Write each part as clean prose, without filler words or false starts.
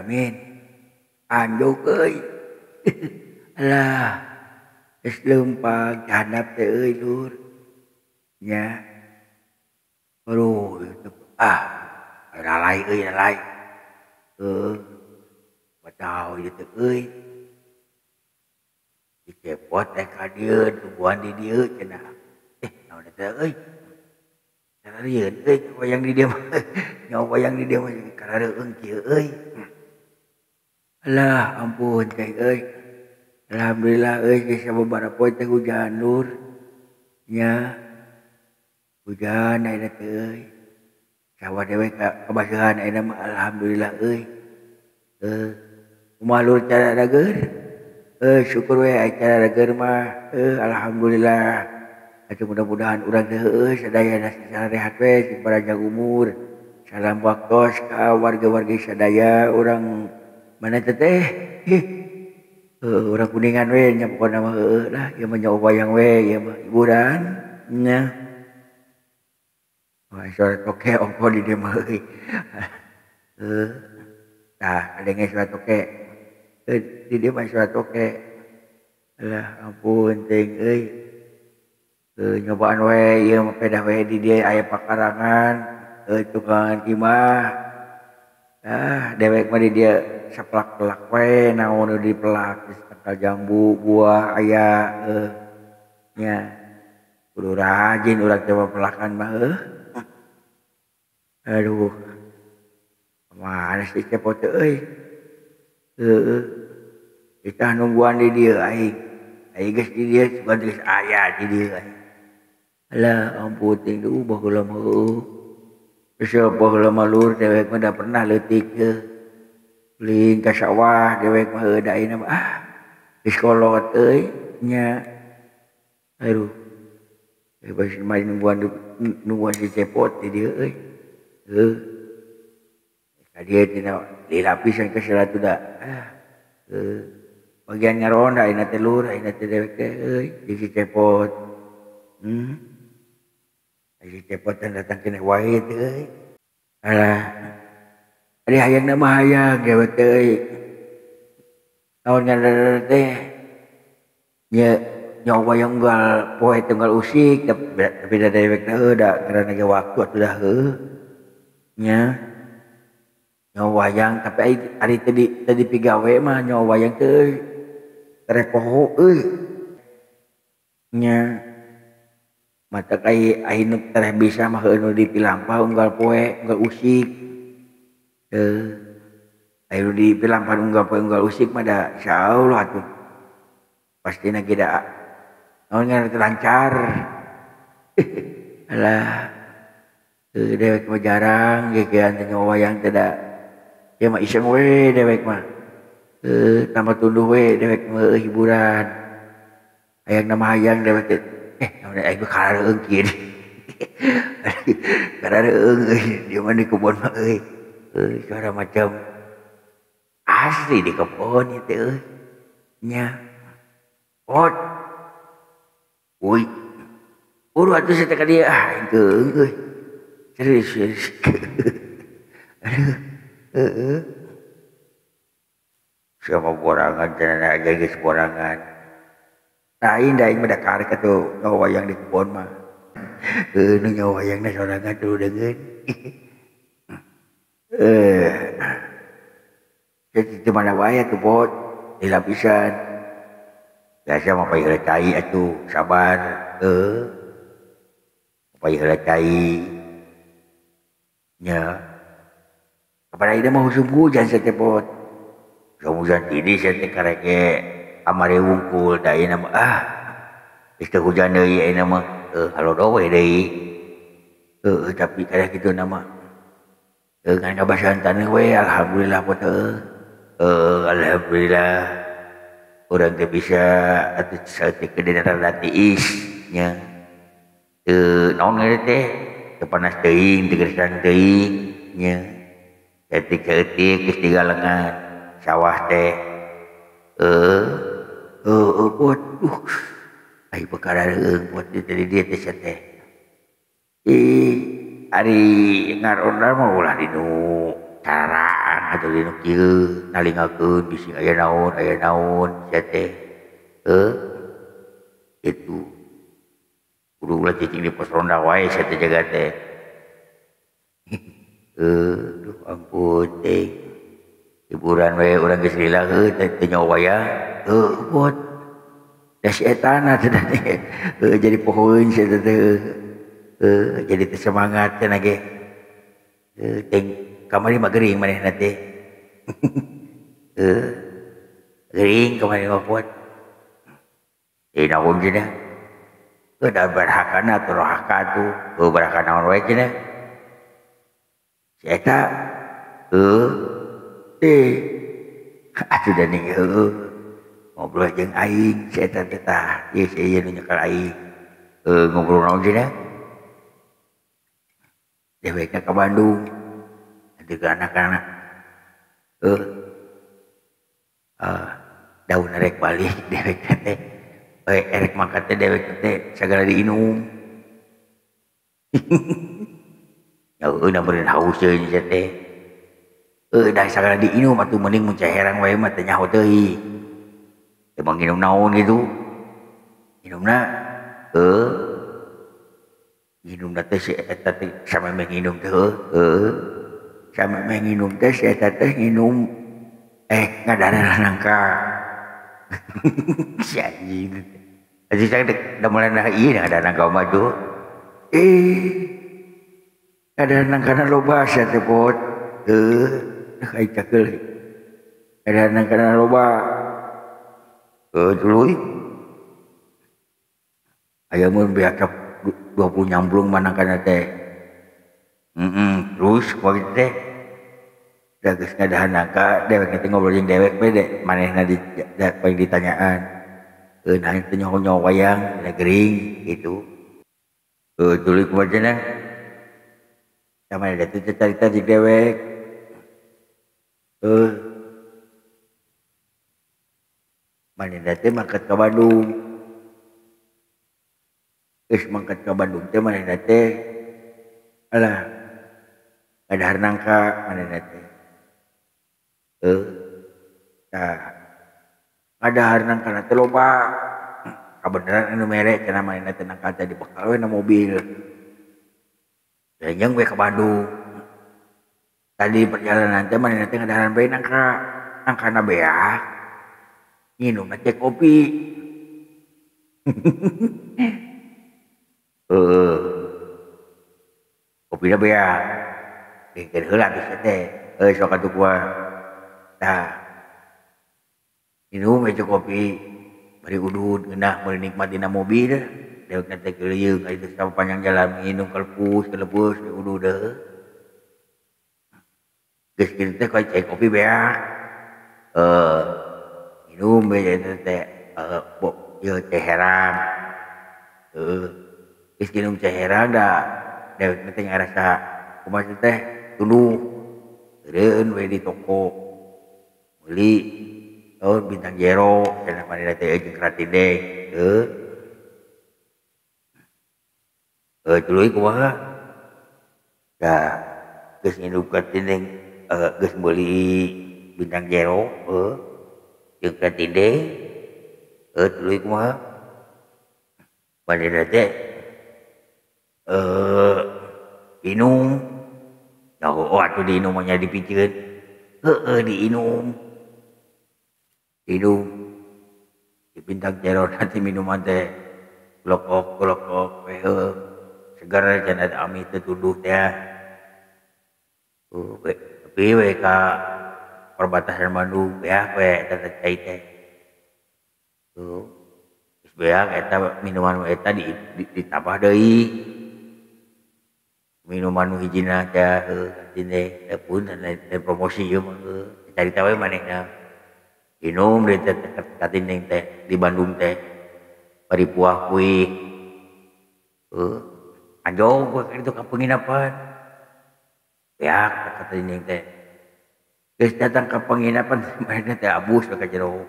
Amin. Anjuk euy. Alah, geus leumpang handap teh euy lur. Nya. Aduh, ah, lalai euy lalai. Heuh. Batau ieu teh euy. Dicepot teh ka dieu, tungguan di dieu cenah. Naon teh euy. Kararieun euy wayang di dieu mah. Nyawa wayang di dieu mah karareueung kieu euy. Alah ampun teh euy. Alhamdulillah euy geus sababaraha poe teh hujan lur. Nya. Hujan ayeuna teh euy. Sawah dewek kabaseuhan ayeuna mah alhamdulillah euy. Heuh. Kumaha lur cara dageur? Syukur we aya cara dageur mah. Alhamdulillah. Atuh mudah-mudahan urang teh heueuh sadayana sarehat we sing panjang umur. Salam waktos ka warga-wargi sadaya urang mana teh teh? Urang Kuningan we nya pokona mah heueuh lah ieu mah nyawa wayang we ieu mah hiburan nya. Wah suara toke ongko di dieu mah euy. Heuh. Tah kadenge suara toke. Di dieu mah suara toke. Alah ampun teuing euy. Nyobaan we ieu mah pedah we di dieu aya pakarangan, tukangan imah. Ah dewek mah di dieu sapelak-pelak we naon nu dipelak geus tangkal jambu, buah aya nya. Kudu rajin urang teh pelakan mah heuh. Aduh. Mana si Cepot teh euy. Heueuh. Kita nungguan di dieu aing. Aing geus di dieu sugan geus aya di dieu aing. Alah ampun teuing duh baheula mah heueuh. Geus baheula mah lur dewek mah da pernah leutik teh. Ulin ka sawah dewek mah heueuh da ayeuna mah ah geus kolot euy nya. Aduh. Bebas main nungguan si Cepot di dieu euy. Heuh. Ka dieu tina lila pisan ka salatuda. Ah. Heuh. Bagian ngaronda ayeuna teh lur ayeuna teh dewek teh euy jeung si Cepot. Si Cepot teh datang keneh wae teh euy. Alah. Ari hayangna mah hayang dewek teh euy. Naon ngaranna teh? Nya nyawa wayang unggal poe tunggal usik tapi da dewek teh heuh da karana ge waktu atuh dah heuh. Nya. Nyawa wayang tapi ari teu dipigawe mah nyawa wayang teh tereh poho euy. Nya. Matak ai nu tereh bisa mah heuh nu dipilampah unggal poe unggal usik. Heuh. Ai nu dipilampah unggal poe unggal usik mah da insyaallah atuh. Pastina ge da naon ngaranna teh lancar. Alah. Heuh dewek mah jarang gegean teh nyawa wayang teh da. Ieu mah iseng we dewek mah. Heuh tambah tunduh we dewek mah heueuh hiburan. Hayangna mah hayang dewek teh. Naon aing mah karareueung kieu. Karareueung euy di mana di kebon mah euy. Heuh suara macam asli di kebon ieu teh euy. Nya. Pot. Uy. Buru atuh sia teh ka dieu ah aing keueung euy. Serius serius. Aduh. Heeh. Siapa borangan cenah aja geus borangan. Lain da aing mah da karek atuh nyawa wayang di kebon mah. Heuh nu nyawa wayangna sorangan tuluy deungeun. Jadi di mana wae atuh bot lila pisan. Biasa mah payu heula cai atuh sabar heuh. Payu heula cai. Nya. Kapan ayeuna mah usum hujan sia teh bot. Usum hujan ini sia teh karek ge amare wungkul da ayeuna mah ah geus teu hujan deui ayeuna mah heuh halodo we deui. Heuh tapi kada kitu na mah. Heuh ngan kabasahan taneuh we alhamdulillah bot heuh. Heuh alhamdulillah. Urang teh bisa atuh saeutik gede rada tiis nya. Teu naon ngaranna teh teu panas teuing teu gersang teuing nya. Saeutik-saeutik geus digalengan sawah teh. Heuh. Heuh bot. Ai perkara reueung bot di dieu teh sia teh. Ih ari ngaronda mah ulah dinu Caraan atuh di nu kieu nalingakeun bisi aya naon sia teh. Itu. Kudu ulah cicing di pos ronda wae sia teh jaga teh. Duh ampun teh. Hiburan we urang geus lila heuh teh nyawa wayang. Heuh bot. Da si etana teh heuh jadi pohoeun sia teh heuh jadi teh semangat cenah ge. Heuh teh kamari mah gering manehna teh. Heuh gering kamari mah pot. Naon cenah? Heuh da barhakana atuh rohaka atuh. Heuh barhaka naon wae cenah. Si eta heuh atuh da ning heuh ngobrol jeung aing si eta teh tah ieu si ieu nu nyekel aing. Heuh ngobrol naon cenah? Dewekna ka Bandung. Nanti ke anak-anak. Daun rek balik dewek teh. Erek makan teh dewek teh sagala diinum. Ya heueuh da meureun haus euy sia teh. Heueuh da sagala diinum atuh mending mun caherang wae mah teh nyaho teuing. Emang nginum naon kitu? Nginumna heuh nginumna teh si eta teh samemeh nginum teh heuh. Samemeh nginum teh si eta teh nginum ngadarah nangka. Si anjing. Aji saya da mulai nah ieu ngadarah nangka mah tuh. Ngadarah nangkana loba sia teh pot. Heuh, ai cakeul. Ngadarah nangkana loba. Tuluy. Aya mun beak 20 nyamblung mah nangkana teh. Terus kumaha kitu teh. Da geus ngadahan nangka dewek teh ngobrol jeung dewek we de manehna di paling ditanyaan. Nah teh nyaho-nyaho wayang da gering kitu. Tuluy kumaha cenah? Da manehna teh carita jeung dewek. Manehna teh mangkat ka Bandung. Geus mangkat ka Bandung teh manehna teh alah ngadahar nangka manehna teh. Tah ngadahar nangkana teh loba. Kabeneran anu mere cenah manehna teh nangka teh dibekal we na mobil. Renyeng we ka Bandung. Tadi perjalanan teh manehna teh ngadaharan bae nangka. Nangkana beak. Nginumna teh kopi. Kopina beak. Dingkeun heula geus teh. Heuh sok atuh kuah. Tah. Minum we kopi. Bari udud ngeunah meuli nikmat dina mobil. Dewekna teh keulieung ari teh sapanjang jalan minum kelepus kelepus we udud heuh. Geus kitu teh cai kopi beak. Minum we eta teh ieu teh herang. Heuh. Geus minum teh herang da dewekna teh ngarasa kumaha teh tunduh. Eureun we di toko. Meuli bintang jero cenah manehna teh jeung kratindeng. Heuh. Tuluy kumaha? Da geus nginum kratindeng geus meuli bintang jero heuh jeung kratindeng. Tuluy kumaha? Manehna teh minum. Oh atuh diinum mah nya dipicieun. Heueuh diinum. Minum. Di bintang jero nanti minuman teh klokok-klokok we heuh. Segar cenah ami teh tunduh teh. Tapi we ka perbatasan Bandung beak we eta teh cai teh. Tuh. Geus beak eta minuman eta ditambah deui. Minuman nu hijina teh heuh teh pun lain promosi ieu mah heuh. Carita we manehna. Minum deui teh katindeng teh di Bandung teh. Bari puah kuih. Heuh. Anjog we ka ditu ka penginapan. Beak katindeng teh. Geus datang ka penginapan manehna teh abus we ka jero.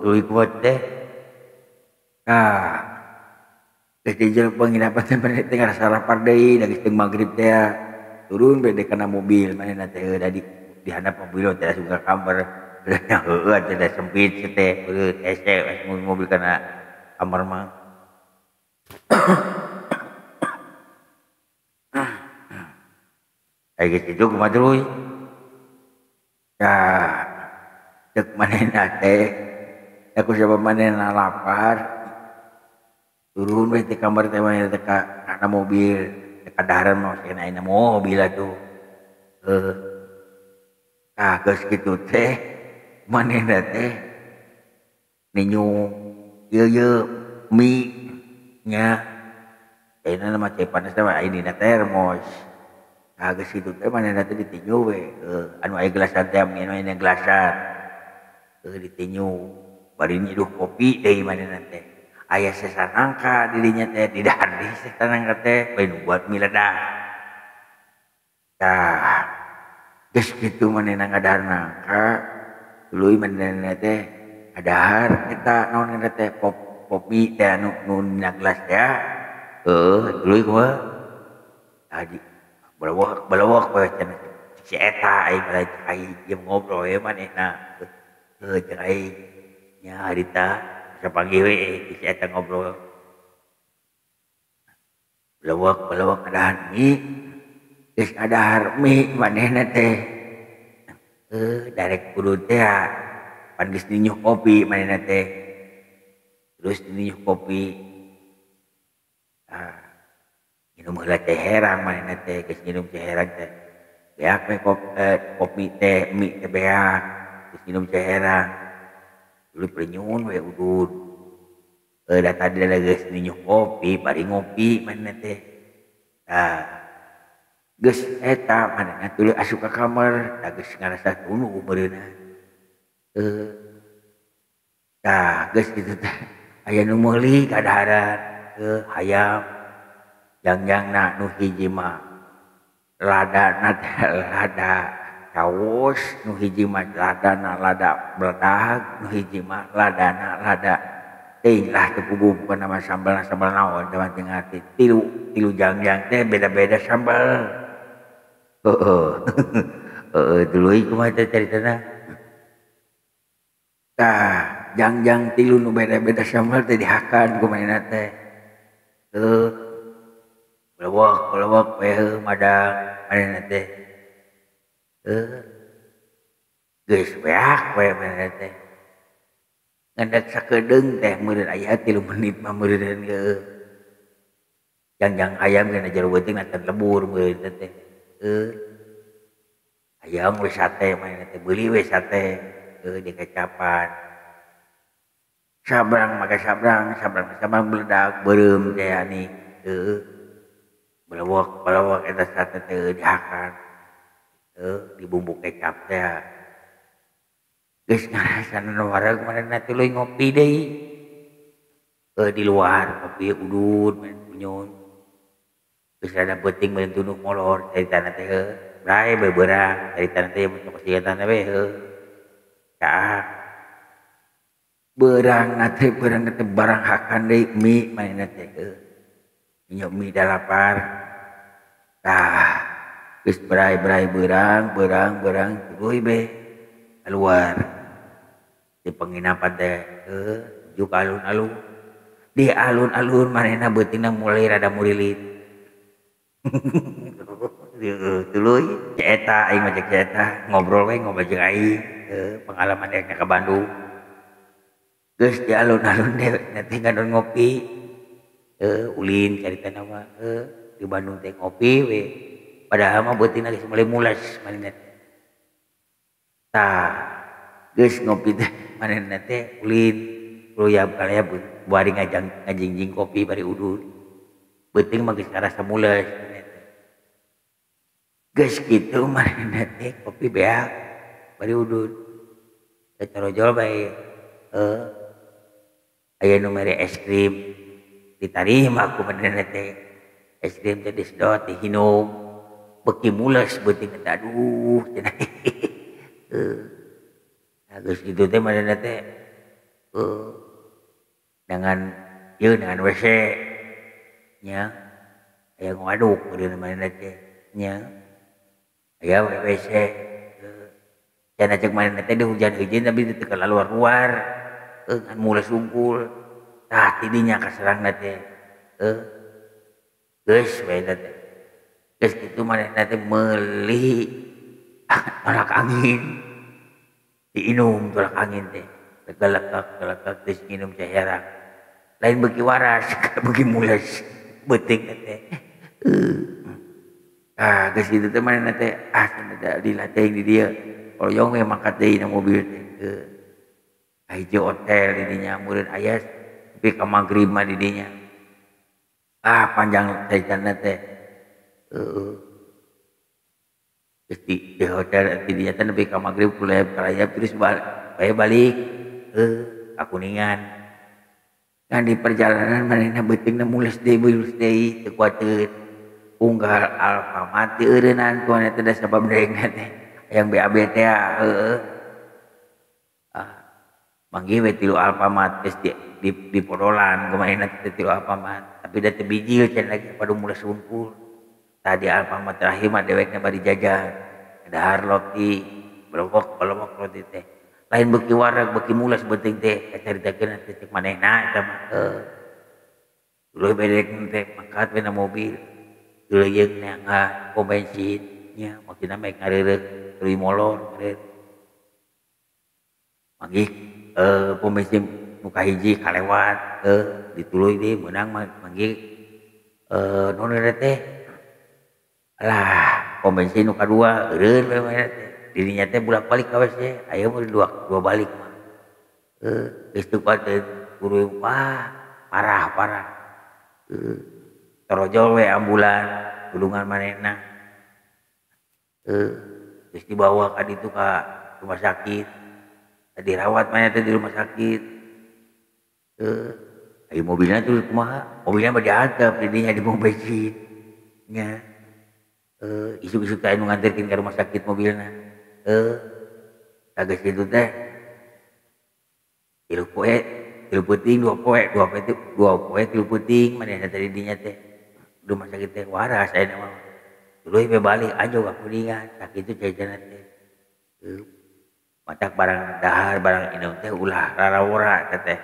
Tuluy kumaha teh? Tah. Geus di jero penginapan teh manehna teh ngarasa lapar deui da geus teu magrib teh turun we kana mobil manehna teh da di handap mobil teh asup ka kamar. Heueuh atuh da sempit teh heueuh hese mobil kana kamar mah. Aya geus kitu kumaha tuluy. Tah ceuk manehna teh da ku sabab manehna lapar turun we ti kamar teh manehna teh kana mobil teh kadaharan mah masih aya mobil atuh. Heueuh. Tah geus kitu teh manehna teh ninyu ieu mie nya ayeuna mah cai panas teh aya dina termos. Tah geus kitu teh manehna teh ditinju we anu aya gelasan teh mie anu aya gelasan ditinju bari nyeduh kopi deui manehna teh. Aya sesa nangka di dinya teh didahar deui sesa nangka teh bari buat mie ledah. Tah geus kitu manehna ngadahar nangka tuluy manehna teh ngadahar eta naon ngaranna teh pop mie teh anu nu dina gelas teh heueuh tuluy kumaha tadi balewek we cenah si eta aing mah aing jeung ngobrol we manehna heueuh jeung aing nya harita sapanggih we si eta ngobrol balewek ngadahar mie geus ngadahar mie manehna teh darek kudu teh pan geus ninyuh kopi manehna teh terus ninyuh kopi minum heula teh herang manehna teh geus minum teh herang teh beak we kopi teh mie teh beak geus minum teh herang tuluy prenyun we udud da tadi geus ninyuh kopi bari ngopi manehna teh tah geus eta manehna tuluy asup ka kamar da geus ngarasa tunduh meureunna tah geus kitu teh aya nu meuli kadaharan hayam jangjangna nu hiji mah ladana teh lada saus nu hiji mah ladana lada bledag nu hiji mah ladana lada teuing lah teu puguh bukan nama sambal sambal naon teh mah teu ngarti tilu jangjang teh beda-beda sambal heueuh heueuh tuluy kumaha teh caritana tah jangjang tilu nu beda-beda sambal teh dihakan ku manehna teh heueuh balewek we madang manehna teh geus beak we manehna teh ngandak sakedeung teh meureun aya 3 menit mah meureun heueuh jangjang ayam dina jero beuteung teh lebur meureun teh hayam we sate manehna teh beuli we sate dikecapan sabrang make sabrang sabrang meledak beureum teh ani heueuh balewek eta sate teh dihakan dibumbu kecap teh geus ngarasana wareg manehna tuluy ngopi deui di luar ngopi udud kunyun geus rada peuting meureun tunduh molor caritana teh bray beberang caritana teh mun sok caritana we heueuh caak beurangna teh barang hakan deui mie manehna teh heueuh mie da lapar tah geus berai-berai beurang tuluy be keluar di penginapan teh nuju ka alun-alun di alun-alun manehna beutingna mulai rada murilit tuluy si eta aing mah cek si eta ngobrol we ngobrol jeung aing pengalaman rek ka Bandung geus di alun-alun teh teh ngadon ngopi ulin caritana mah di Bandung teh ngopi we padahal mah beutingna geus mulai mules manehna tah geus ngopi teh manehna teh ulin luyab kalayab bari ngajingjing kopi bari udud beuting mah geus ngarasa mules geus kitu manehna teh kopi beak bari udud carojol bae aya nu mere es krim ditarima ku manehna teh es krim teh disedot dihinum beuki mules beuting teh aduh cenah nah geus kitu teh manehna teh dengan ieu dengan WC nya aya ngaduk meureun manehna teh nya aya WC cenah cek manehna teh di hujan-hujan tapi teu kaluar-luar ngan mules wungkul tah tidinya kaserangna teh geus we eta teh geus kitu manehna teh meuli tolak angin diinum tolak angin teh galekak-galekak geus nginum caherak lain beuki waras beuki mules beuteung teh ah geus kitu teh manehna teh ah cenah dilatih di dieu hoyong we mangkat deui na mobil teh hiji hotel di dinya meureun aya nepi ka magrib mah di dinya ah panjang caritana teh geus di hotel di dinya teh nepi ka magrib kulayap-kalayap terus bae balik ka Kuningan ngan di perjalanan manehna beuteungna mules deui teu kuateun unggal Alfamart teu eureunnan ku manehna teh da sabab daengna teh hayang BAB teh heueuh ah manggih we 3 Alfamart geus di podolan ku manehna teh 3 Alfamart tapi da teu bijil cenah lagi padu mules wungkul tah di Alfamart terakhir mah dewekna bari jajan dahar roti belewek-belewek roti teh lain beuki wareg beuki mules beuteung teh kacaritakeun teh cek manehna eta mah tuluy bedek teh mangkat we na mobil tuluy nga pom bensin nya maksudna mah ngareureuh tuluy molor meureun manggih pom bensin nu kahiji kalewat dituluy deui meunang manggih naon ngaranna teh lah pom bensin nu kadua eureun we manehna teh dirinya teh bolak-balik ka WC aya mah dua balik mah geus teu kuateun kudu wah parah-parah torojol we ambulan tulungan manehna geus dibawa ka ditu ka rumah sakit dirawat manehna teh di rumah sakit aya mobilna terus kumaha mobilna mah diantep di dinya di pom bensin nya isuk-isuk teh anu nganterkeun ka rumah sakit mobilna tah geus kitu teh 3 poe 3 peuting 2 poe 2 poe 3 peuting manehna teh di dinya teh rumah sakit teh waras ayeuna mah tuluy we balik anjog ka Kuningan sakitu caritana teh matak barang dahar barang inum teh ulah rarawora teh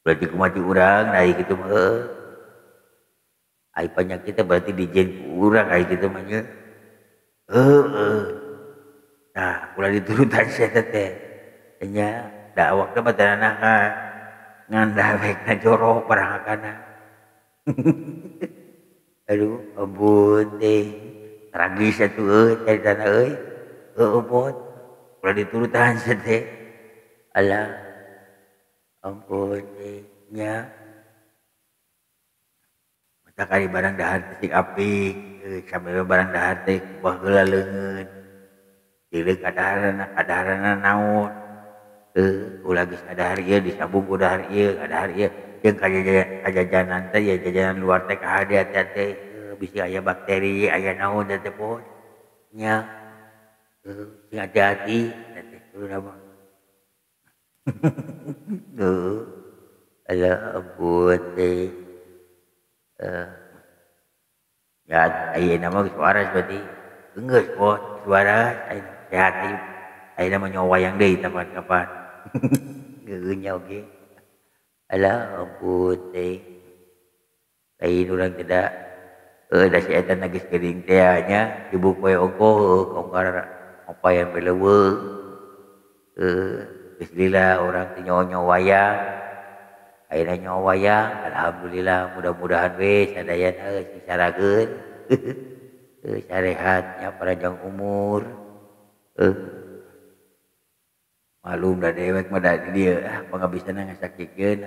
berarti kumaha urang da ieu kitu mah heueuh ai penyakit teh berarti dijieun ku urang ai kitu mah nya heueuh tah ulah diturutan sia teh nya da awakna mah teu nanahan ngan dawekna jorok barangakana aduh ampun teh tragis atuh euy caritana euy heueuh pot ulah diturutan sia teh alah ampun teh nya matak ari barang dahar teh cik apik sampe barang dahar teh baheula leungeun deuleu kadaharanna naon ulah geus kadahar ieu disambung ku dahar ieu kadahar ieu jeung kajajanan teh ya jajanan luar teh kahade hati-hati bisi aya bakteri aya naon teh pot nya sing hati-hati teh kudu mah alah ampun teh ya ayeuna mah geus waras berarti geus pot geus waras ayeuna sehat ayeuna mah nyawa wayang deui kapan-kapan heueuh nya oge alah ampun teh lain urang teh da da si eta na geus geuning teh nya sibuk we ongkoh ongkar ngopayan we leuweung geus lila urang teh nyawa-nyawa wayang ayeuna nyawa wayang alhamdulillah mudah-mudahan we sadayana sing sarageun sarehat nya panjang umur malum da dewek mah da di dieu ah pangabisana ngasakitkeun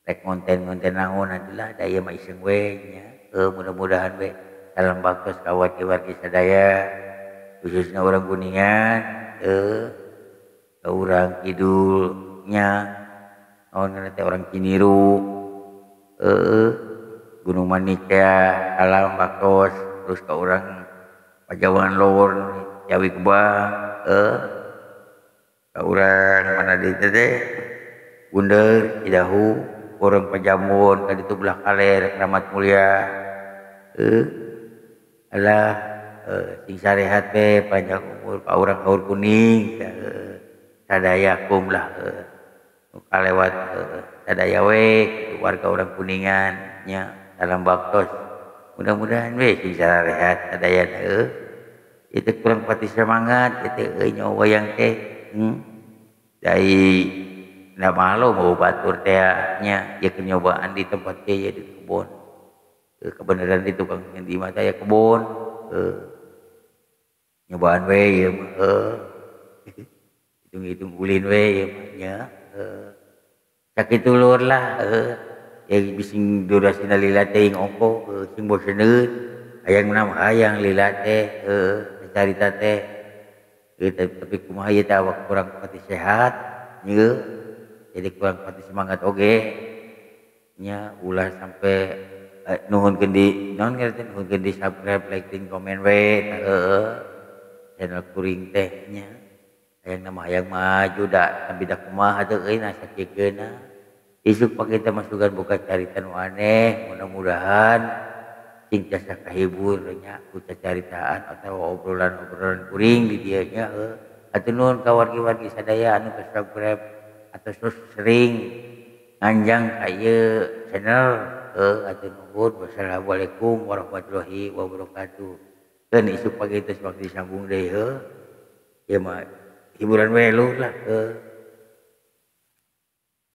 rek ngonten-ngonten naon atuh da ieu mah iseng we nya mudah-mudahan we salam baktos ka wargi-wargi sadaya khususna urang Kuningan urang kidul nya naon ngaranna teh urang Ciniru Gunung Manik teh salam baktos terus ka urang Pajawan Lor Ciawi Gebang ka urang mana deui teh Bunder Cidahu urang Pajambon ka ditu belah kaler Kramat Mulia alah sing sarehat we panjang umur ka urang Haur Kuning sadaya kum lah kalewat sadaya we warga urang Kuningan nya salam baktos mudah-mudahan we sing sarehat sadaya itu kurang pati semangat itu euy nyawa wayang teh dai da malu mau batur teh nya ieu nyobaan di tempat teh di kebon kebenaran di tukang di mata ya kebon nyobaan we ieu mah hitung-hitung ulin we ieu mah nya sakitu lur lah ya bising durasina lila teh ongko sing boseneun hayang nama hayang lila teh carita teh tapi kumaha ieu teh awak kurang pati sehat nya jadi kurang pati semangat oge nya ulah sampai nuhunkeun di naon ngaran teh nuhunkeun di subscribe like dan komen we channel kuring teh nya hayang nama hayang maju da tapi da kumaha teh euy na sakiekeunna isuk pake teh masukan boga carita nu aneh mudah-mudahan sing tiasa kahibur nya ku cacaritaan atau obrolan-obrolan kuring di dieu nya hatur nuhun ka wargi-wargi sadaya anu geus subscribe atau sering nganjang ka ieu channel hatur nuhun. Wassalamualaikum warahmatullahi wabarakatuh. Keun isuk pagi teh waktu disambung deui heuh ieu mah hiburan we lur lah.